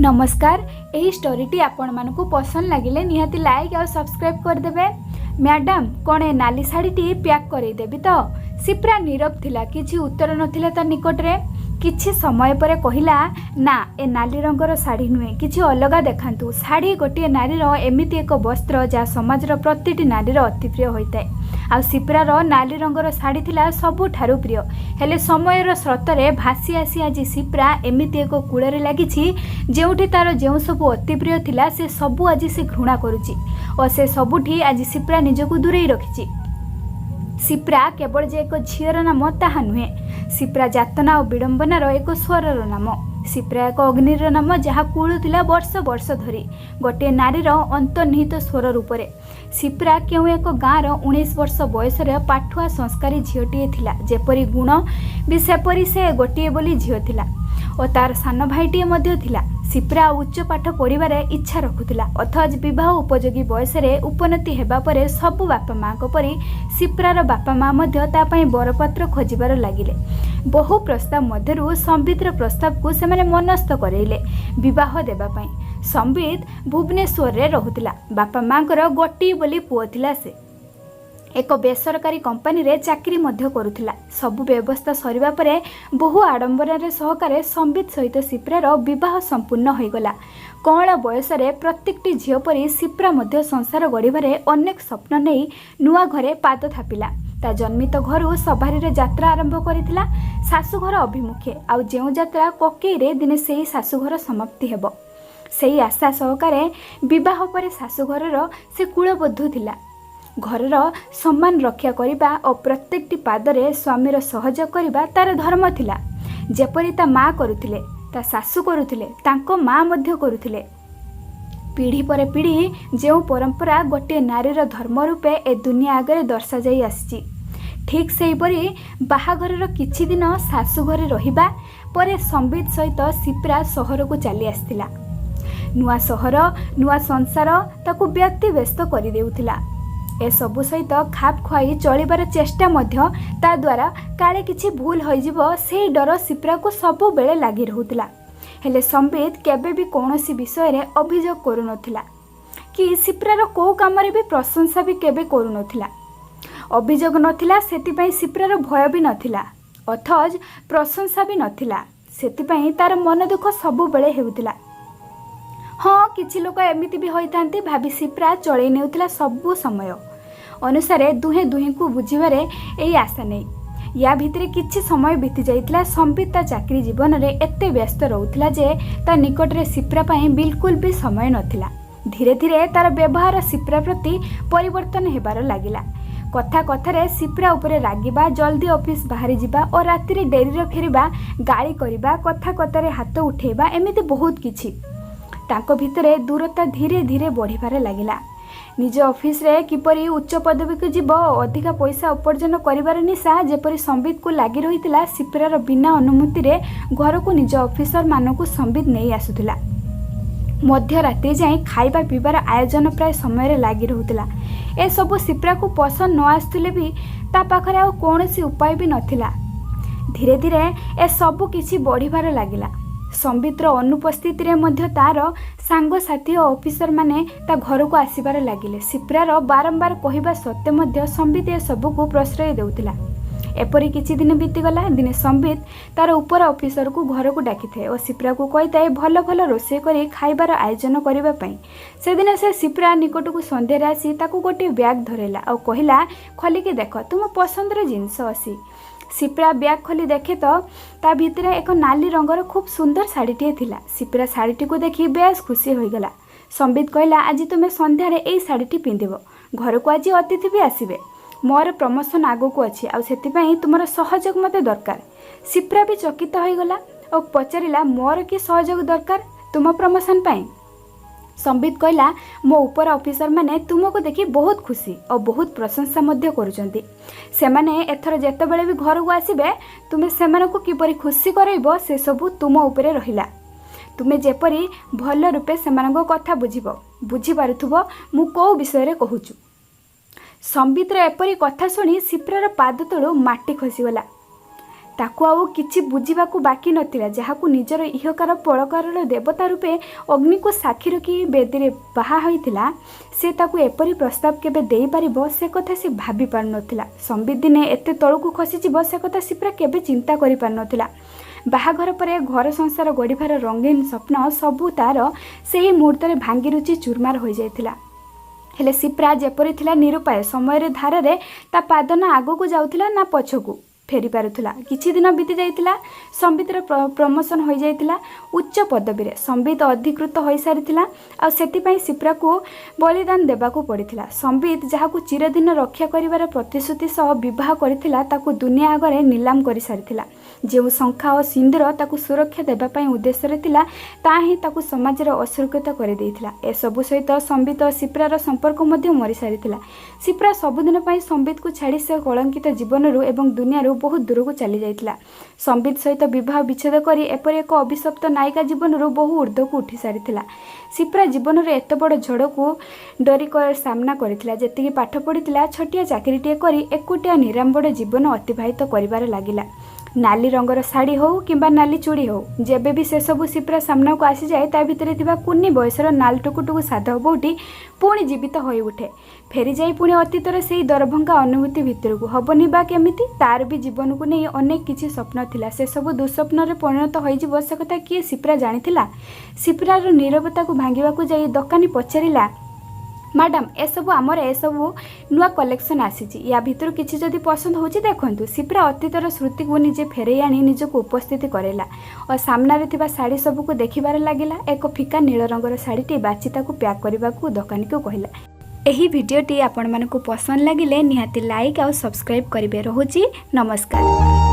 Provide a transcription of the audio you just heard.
ନମସ୍କାର। ଏହି ଷ୍ଟୋରିଟି ଆପଣମାନଙ୍କୁ ପସନ୍ଦ ଲାଗିଲେ ନିହାତି ଲାଇକ୍ ଆଉ ସବସ୍କ୍ରାଇବ୍ କରିଦେବେ। ମ୍ୟାଡ଼ାମ୍, କ'ଣ ଏ ନାଲି ଶାଢ଼ୀଟି ପ୍ୟାକ୍ କରେଇଦେବି ତ? ସିପ୍ରା ନୀରବ ଥିଲା। କିଛି ଉତ୍ତର ନଥିଲା ତା ନିକଟରେ। କିଛି ସମୟ ପରେ କହିଲା, ନା, ଏ ନାଲି ରଙ୍ଗର ଶାଢ଼ୀ ନୁହେଁ, କିଛି ଅଲଗା ଦେଖାନ୍ତୁ। ଶାଢ଼ୀ ଗୋଟିଏ ନାରୀର ଏମିତି ଏକ ବସ୍ତ୍ର, ଯାହା ସମାଜର ପ୍ରତିଟି ନାରୀର ଅତି ପ୍ରିୟ ହୋଇଥାଏ। ଆଉ ସିପ୍ରାର ନାଲି ରଙ୍ଗର ଶାଢ଼ୀ ଥିଲା ସବୁଠାରୁ ପ୍ରିୟ। ହେଲେ ସମୟର ସ୍ରୋତରେ ଭାସି ଆସି ଆଜି ସିପ୍ରା ଏମିତି ଏକ କୂଳରେ ଲାଗିଛି, ଯେଉଁଠି ତାର ଯେଉଁ ସବୁ ଅତି ପ୍ରିୟ ଥିଲା, ସେ ସବୁ ଆଜି ସେ ଘୃଣା କରୁଛି ଓ ସେ ସବୁଠି ଆଜି ସିପ୍ରା ନିଜକୁ ଦୂରେଇ ରଖିଛି। ସିପ୍ରା କେବଳ ଯେ ଏକ ଝିଅର ନାମ ତାହା ନୁହେଁ। ସିପ୍ରା ଯାତନା ଓ ବିଡ଼ମ୍ବନାର ଏକ ସ୍ୱରର ନାମ। ସିପ୍ରା ଏକ ଅଗ୍ନିର ନାମ, ଯାହା କୁଳୁଥିଲା ବର୍ଷ ବର୍ଷ ଧରି ଗୋଟିଏ ନାରୀର ଅନ୍ତର୍ନିହିତ ସ୍ୱର ରୂପରେ। ସିପ୍ରା କେଉଁ ଏକ ଗାଁର 19 ବର୍ଷ ବୟସର ପାଠୁଆ ସଂସ୍କାରୀ ଝିଅଟିଏ ଥିଲା। ଯେପରି ଗୁଣ ବି ସେପରି। ସେ ଗୋଟିଏ ବୋଲି ଝିଅ ଥିଲା ଓ ତାର ସାନ ଭାଇଟିଏ ମଧ୍ୟ ଥିଲା। ସିପ୍ରା ଉଚ୍ଚ ପାଠ ପଢ଼ିବାରେ ଇଚ୍ଛା ରଖୁଥିଲା। ଅଥଚ ବିବାହ ଉପଯୋଗୀ ବୟସରେ ଉପନୀତି ହେବା ପରେ ସବୁ ବାପା ମାଆଙ୍କ ପରି ସିପ୍ରାର ବାପା ମା ମଧ୍ୟ ତା ପାଇଁ ବରପାତ୍ର ଖୋଜିବାର ଲାଗିଲେ। ବହୁ ପ୍ରସ୍ତାବ ମଧ୍ୟରୁ ସମ୍ବିତର ପ୍ରସ୍ତାବକୁ ସେମାନେ ମନସ୍ଥ କରେଇଲେ ବିବାହ ଦେବା ପାଇଁ। ସମ୍ବିତ ଭୁବନେଶ୍ୱରରେ ରହୁଥିଲା। ବାପା ମାଆଙ୍କର ଗୋଟିଏ ବୋଲି ପୁଅ ଥିଲା ସେ। ଏକ ବେସରକାରୀ କମ୍ପାନୀରେ ଚାକିରି ମଧ୍ୟ କରୁଥିଲା। ସବୁ ବ୍ୟବସ୍ଥା ସରିବା ପରେ ବହୁ ଆଡ଼ମ୍ବରରେ ସହକାରେ ସମ୍ବିତ ସହିତ ସିପ୍ରାର ବିବାହ ସମ୍ପୂର୍ଣ୍ଣ ହୋଇଗଲା। କଅଁଳ ବୟସରେ ପ୍ରତ୍ୟେକଟି ଝିଅ ପରି ସିପ୍ରା ମଧ୍ୟ ସଂସାର ଗଢ଼ିବାରେ ଅନେକ ସ୍ୱପ୍ନ ନେଇ ନୂଆ ଘରେ ପାଦ ଥାପିଲା। ତା ଜନ୍ମିତ ଘରୁ ସବାରିରେ ଯାତ୍ରା ଆରମ୍ଭ କରିଥିଲା ଶାଶୁଘର ଅଭିମୁଖେ। ଆଉ ଯେଉଁ ଯାତ୍ରା କୋକେଇରେ ଦିନେ ସେଇ ଶାଶୁଘର ସମାପ୍ତି ହେବ, ସେଇ ଆଶା ସହକାରେ। ବିବାହ ପରେ ଶାଶୁଘରର ସେ କୁଳବଧୂ ଥିଲା। ଘରର ସମ୍ମାନ ରକ୍ଷା କରିବା ଓ ପ୍ରତ୍ୟେକଟି ପାଦରେ ସ୍ୱାମୀର ସହଯୋଗ କରିବା ତାର ଧର୍ମ ଥିଲା। ଯେପରି ତା ମା କରୁଥିଲେ, ତା ଶାଶୁ କରୁଥିଲେ, ତାଙ୍କ ମା ମଧ୍ୟ କରୁଥିଲେ। ପିଢ଼ି ପରେ ପିଢ଼ି ଯେଉଁ ପରମ୍ପରା ଗୋଟିଏ ନାରୀର ଧର୍ମ ରୂପେ ଏ ଦୁନିଆ ଆଗରେ ଦର୍ଶାଯାଇ ଆସିଛି, ଠିକ୍ ସେହିପରି ବାହାଘରର କିଛି ଦିନ ଶାଶୁଘରେ ରହିବା ପରେ ସମ୍ବିତ ସହିତ ସିପ୍ରା ସହରକୁ ଚାଲି ଆସିଥିଲା। ନୂଆ ସହର, ନୂଆ ସଂସାର ତାକୁ ବ୍ୟତିବ୍ୟସ୍ତ କରିଦେଉଥିଲା। ଏସବୁ ସହିତ ଖାପ ଖୁଆଇ ଚଳିବାର ଚେଷ୍ଟା ମଧ୍ୟ ତା ଦ୍ୱାରା କାଳେ କିଛି ଭୁଲ ହୋଇଯିବ, ସେଇ ଡର ସିପ୍ରାକୁ ସବୁବେଳେ ଲାଗି ରହୁଥିଲା। ହେଲେ ସମ୍ବିତ କେବେ ବି କୌଣସି ବିଷୟରେ ଅଭିଯୋଗ କରୁନଥିଲା କି ସିପ୍ରାର କେଉଁ କାମରେ ବି ପ୍ରଶଂସା ବି କେବେ କରୁନଥିଲା। ଅଭିଯୋଗ ନଥିଲା, ସେଥିପାଇଁ ସିପ୍ରାର ଭୟ ବି ନଥିଲା। ଅଥଚ ପ୍ରଶଂସା ବି ନଥିଲା, ସେଥିପାଇଁ ତାର ମନ ଦୁଃଖ ସବୁବେଳେ ହେଉଥିଲା। ହଁ, କିଛି ଲୋକ ଏମିତି ବି ହୋଇଥାନ୍ତି ଭାବି ସିପ୍ରା ଚଳେଇ ନେଉଥିଲା ସବୁ ସମୟ ଅନୁସାରେ ଦୁହେଁ ଦୁହିଁଙ୍କୁ ବୁଝିବାରେ ଏଇ ଆଶା ନେଇ। ୟା ଭିତରେ କିଛି ସମୟ ବିତି ଯାଇଥିଲା। ସମ୍ବିତ ତା ଚାକିରି ଜୀବନରେ ଏତେ ବ୍ୟସ୍ତ ରହୁଥିଲା ଯେ ତା ନିକଟରେ ସିପ୍ରା ପାଇଁ ବିଲକୁଲ ବି ସମୟ ନଥିଲା। ଧୀରେ ଧୀରେ ତାର ବ୍ୟବହାର ସିପ୍ରା ପ୍ରତି ପରିବର୍ତ୍ତନ ହେବାର ଲାଗିଲା। କଥା କଥାରେ ସିପ୍ରା ଉପରେ ରାଗିବା, ଜଲ୍ଦି ଅଫିସ୍ ବାହାରି ଯିବା ଓ ରାତିରେ ଡେରିରେ ଫେରିବା, ଗାଳି କରିବା, କଥା କଥାରେ ହାତ ଉଠେଇବା, ଏମିତି ବହୁତ କିଛି। ତାଙ୍କ ଭିତରେ ଦୂରତା ଧୀରେ ଧୀରେ ବଢ଼ିବାରେ ଲାଗିଲା। ନିଜ ଅଫିସରେ କିପରି ଉଚ୍ଚ ପଦବୀକୁ ଯିବ ଓ ଅଧିକା ପଇସା ଉପାର୍ଜନ କରିବାର ନିଶା ଯେପରି ସମ୍ବିତକୁ ଲାଗି ରହିଥିଲା, ସିପ୍ରାର ବିନା ଅନୁମତିରେ ଘରକୁ ନିଜ ଅଫିସରମାନଙ୍କୁ ସମ୍ବିତ ନେଇ ଆସୁଥିଲା। ମଧ୍ୟରାତ୍ରି ଯାଏଁ ଖାଇବା ପିଇବାର ଆୟୋଜନ ପ୍ରାୟ ସମୟରେ ଲାଗି ରହୁଥିଲା। ଏସବୁ ସିପ୍ରାକୁ ପସନ୍ଦ ନ ଆସୁଥିଲେ ବି ତା ପାଖରେ ଆଉ କୌଣସି ଉପାୟ ବି ନଥିଲା। ଧୀରେ ଧୀରେ ଏସବୁ କିଛି ବଢ଼ିବାର ଲାଗିଲା। ସମ୍ବିତର ଅନୁପସ୍ଥିତିରେ ମଧ୍ୟ ତାର ସାଙ୍ଗସାଥି ଓ ଅଫିସରମାନେ ତା ଘରକୁ ଆସିବାର ଲାଗିଲେ। ସିପ୍ରାର ବାରମ୍ବାର କହିବା ସତ୍ତ୍ୱେ ମଧ୍ୟ ସମ୍ବିତ ଏସବୁକୁ ପ୍ରଶ୍ରୟ ଦେଉଥିଲା। ଏପରି କିଛି ଦିନ ବିତିଗଲା। ଦିନେ ସମ୍ବିତ ତାର ଉପର ଅଫିସରକୁ ଘରକୁ ଡାକିଥାଏ ଓ ସିପ୍ରାକୁ କହିଥାଏ ଭଲ ଭଲ ରୋଷେଇ କରି ଖାଇବାର ଆୟୋଜନ କରିବା ପାଇଁ। ସେଦିନ ସେ ସିପ୍ରା ନିକଟକୁ ସନ୍ଧ୍ୟାରେ ଆସି ତାକୁ ଗୋଟିଏ ବ୍ୟାଗ୍ ଧରେଇଲା ଆଉ କହିଲା, ଖୋଲିକି ଦେଖ, ତୁମ ପସନ୍ଦର ଜିନିଷ ଅଛି। ସିପ୍ରା ବ୍ୟାଗ୍ ଖୋଲି ଦେଖେ ତ ତା ଭିତରେ ଏକ ନାଲି ରଙ୍ଗର ଖୁବ୍ ସୁନ୍ଦର ଶାଢ଼ୀଟିଏ ଥିଲା। ସିପ୍ରା ଶାଢ଼ୀଟିକୁ ଦେଖି ବେଶ୍ ଖୁସି ହୋଇଗଲା। ସମ୍ବିତ କହିଲା, ଆଜି ତୁମେ ସନ୍ଧ୍ୟାରେ ଏଇ ଶାଢ଼ୀଟି ପିନ୍ଧିବ। ଘରକୁ ଆଜି ଅତିଥି ବି ଆସିବେ। ମୋର ପ୍ରମୋସନ୍ ଆଗକୁ ଅଛି ଆଉ ସେଥିପାଇଁ ତୁମର ସହଯୋଗ ମୋତେ ଦରକାର। ସିପ୍ରା ବି ଚକିତ ହୋଇଗଲା ଓ ପଚାରିଲା, ମୋର କି ସହଯୋଗ ଦରକାର ତୁମ ପ୍ରମୋସନ୍ ପାଇଁ? ସମ୍ବିତ କହିଲା, ମୋ ଉପର ଅଫିସରମାନେ ତୁମକୁ ଦେଖି ବହୁତ ଖୁସି ଓ ବହୁତ ପ୍ରଶଂସା ମଧ୍ୟ କରୁଛନ୍ତି। ସେମାନେ ଏଥର ଯେତେବେଳେ ବି ଘରକୁ ଆସିବେ, ତୁମେ ସେମାନଙ୍କୁ କିପରି ଖୁସି କରାଇବ, ସେସବୁ ତୁମ ଉପରେ ରହିଲା। ତୁମେ ଯେପରି ଭଲ ରୂପେ ସେମାନଙ୍କ କଥା ବୁଝିବ। ବୁଝିପାରୁଥିବ ମୁଁ କେଉଁ ବିଷୟରେ କହୁଛୁ। ସମ୍ବିତର ଏପରି କଥା ଶୁଣି ସିପ୍ରାର ପାଦ ତଳୁ ମାଟି ଖସିଗଲା। ତାକୁ ଆଉ କିଛି ବୁଝିବାକୁ ବାକି ନଥିଲା। ଯାହାକୁ ନିଜର ଇହକାର ପରକାରର ଦେବତା ରୂପେ ଅଗ୍ନିକୁ ସାକ୍ଷୀ ରଖି ବେଦୀରେ ବାହା ହୋଇଥିଲା, ସେ ତାକୁ ଏପରି ପ୍ରସ୍ତାବ କେବେ ଦେଇପାରିବ, ସେ କଥା ସେ ଭାବି ପାରୁନଥିଲା। ସମ୍ବିତ ଦିନେ ଏତେ ତଳକୁ ଖସିଯିବ, ସେ କଥା ସିପ୍ରା କେବେ ଚିନ୍ତା କରିପାରୁନଥିଲା। ବାହାଘର ପରେ ଘର ସଂସାର ଗଢ଼ିବାର ରଙ୍ଗୀନ ସ୍ୱପ୍ନ ସବୁ ତାର ସେହି ମୁହୂର୍ତ୍ତରେ ଭାଙ୍ଗିରୁଜି ଚୁରମାର ହୋଇଯାଇଥିଲା। ହେଲେ ସିପ୍ରା ଯେପରି ଥିଲା ନିରୁପାୟ। ସମୟରେ ଧାରରେ ତା ପାଦ ନା ଆଗକୁ ଯାଉଥିଲା ନା ପଛକୁ ଫେରି ପାରୁଥିଲା। କିଛି ଦିନ ବିତି ଯାଇଥିଲା। ସମ୍ବିତର ପ୍ରମୋସନ୍ ହୋଇଯାଇଥିଲା। ଉଚ୍ଚ ପଦବୀରେ ସମ୍ବିତ ଅଧିକୃତ ହୋଇସାରିଥିଲା ଆଉ ସେଥିପାଇଁ ସିପ୍ରାକୁ ବଳିଦାନ ଦେବାକୁ ପଡ଼ିଥିଲା। ସମ୍ବିତ ଯାହାକୁ ଚିରଦିନ ରକ୍ଷା କରିବାର ପ୍ରତିଶ୍ରୁତି ସହ ବିବାହ କରିଥିଲା, ତାକୁ ଦୁନିଆ ଆଗରେ ନିଲାମ କରିସାରିଥିଲା। ଯେଉଁ ଶଙ୍ଖା ଓ ସିନ୍ଦୁର ତାକୁ ସୁରକ୍ଷା ଦେବା ପାଇଁ ଉଦ୍ଦେଶ୍ୟରେ ଥିଲା, ତାହା ହିଁ ତାକୁ ସମାଜରେ ଅସୁରକ୍ଷିତ କରିଦେଇଥିଲା। ଏସବୁ ସହିତ ସମ୍ବିତ ଓ ସିପ୍ରାର ସମ୍ପର୍କ ମଧ୍ୟ ମରିସାରିଥିଲା। ସିପ୍ରା ସବୁଦିନ ପାଇଁ ସମ୍ବିତକୁ ଛାଡ଼ି ସେ କଳଙ୍କିତ ଜୀବନରୁ ଏବଂ ଦୁନିଆରୁ ବହୁତ ଦୂରକୁ ଚାଲି ଯାଇଥିଲା। ସମ୍ବିତ ସହିତ ବିବାହ ବିଚ୍ଛେଦ କରି ଏପରି ଏକ ଅଭିଶପ୍ତ ନାୟିକା ଜୀବନରୁ ବହୁ ଉର୍ଦ୍ଧ୍ୱକୁ ଉଠି ସାରିଥିଲା। ସିପ୍ରା ଜୀବନର ଏତେ ବଡ଼ ଝଡ଼କୁ ଡରି ସାମ୍ନା କରିଥିଲା। ଯେତିକି ପାଠ ପଢ଼ିଥିଲା, ଛୋଟିଆ ଚାକିରିଟିଏ କରି ଏକୁଟିଆ ନିରାମ୍ବଡ଼ ଜୀବନ ଅତିବାହିତ କରିବାରେ ଲାଗିଲା। ନାଲି ରଙ୍ଗର ଶାଢ଼ୀ ହେଉ କିମ୍ବା ନାଲି ଚୁଡ଼ି ହେଉ, ଯେବେ ବି ସେସବୁ ସିପ୍ରା ସାମ୍ନାକୁ ଆସିଯାଏ, ତା ଭିତରେ ଥିବା କୁନି ବୟସର ନାଲ ଟୁକୁଟୁକୁ ସାଧବ ବୋହୂଟି ପୁଣି ଜୀବିତ ହୋଇଉଠେ। ଫେରିଯାଇ ପୁଣି ଅତୀତର ସେଇ ଦରଭଙ୍ଗା ଅନୁଭୂତି ଭିତରକୁ। ହବନି ବା କେମିତି? ତାର ବି ଜୀବନକୁ ନେଇ ଅନେକ କିଛି ସ୍ୱପ୍ନ ଥିଲା। ସେସବୁ ଦୁଃସ୍ୱପ୍ନରେ ପରିଣତ ହୋଇଯିବ, ସେ କଥା କିଏ ସିପ୍ରା ଜାଣିଥିଲା? ସିପ୍ରାର ନୀରବତାକୁ ଭାଙ୍ଗିବାକୁ ଯାଇ ଦୋକାନୀ ପଚାରିଲା, "ମ୍ୟାଡ଼ାମ୍, ଏସବୁ ଆମର ଏସବୁ ନୂଆ କଲେକ୍ସନ୍ ଆସିଛି। ୟା ଭିତରୁ କିଛି ଯଦି ପସନ୍ଦ ହେଉଛି, ଦେଖନ୍ତୁ।" ସିପ୍ରା ଅତୀତର ସ୍ମୃତିକୁ ନିଜେ ଫେରେଇ ଆଣି ନିଜକୁ ଉପସ୍ଥିତି କରାଇଲା ଓ ସାମ୍ନାରେ ଥିବା ଶାଢ଼ୀ ସବୁକୁ ଦେଖିବାରେ ଲାଗିଲା। ଏକ ଫିକା ନୀଳ ରଙ୍ଗର ଶାଢ଼ୀଟି ବାଛି ତାକୁ ପ୍ୟାକ୍ କରିବାକୁ ଦୋକାନୀକୁ କହିଲା। ଏହି ଭିଡ଼ିଓଟି ଆପଣମାନଙ୍କୁ ପସନ୍ଦ ଲାଗିଲେ ନିହାତି ଲାଇକ୍ ଆଉ ସବସ୍କ୍ରାଇବ୍ କରିବେ। ରହୁଛି, ନମସ୍କାର।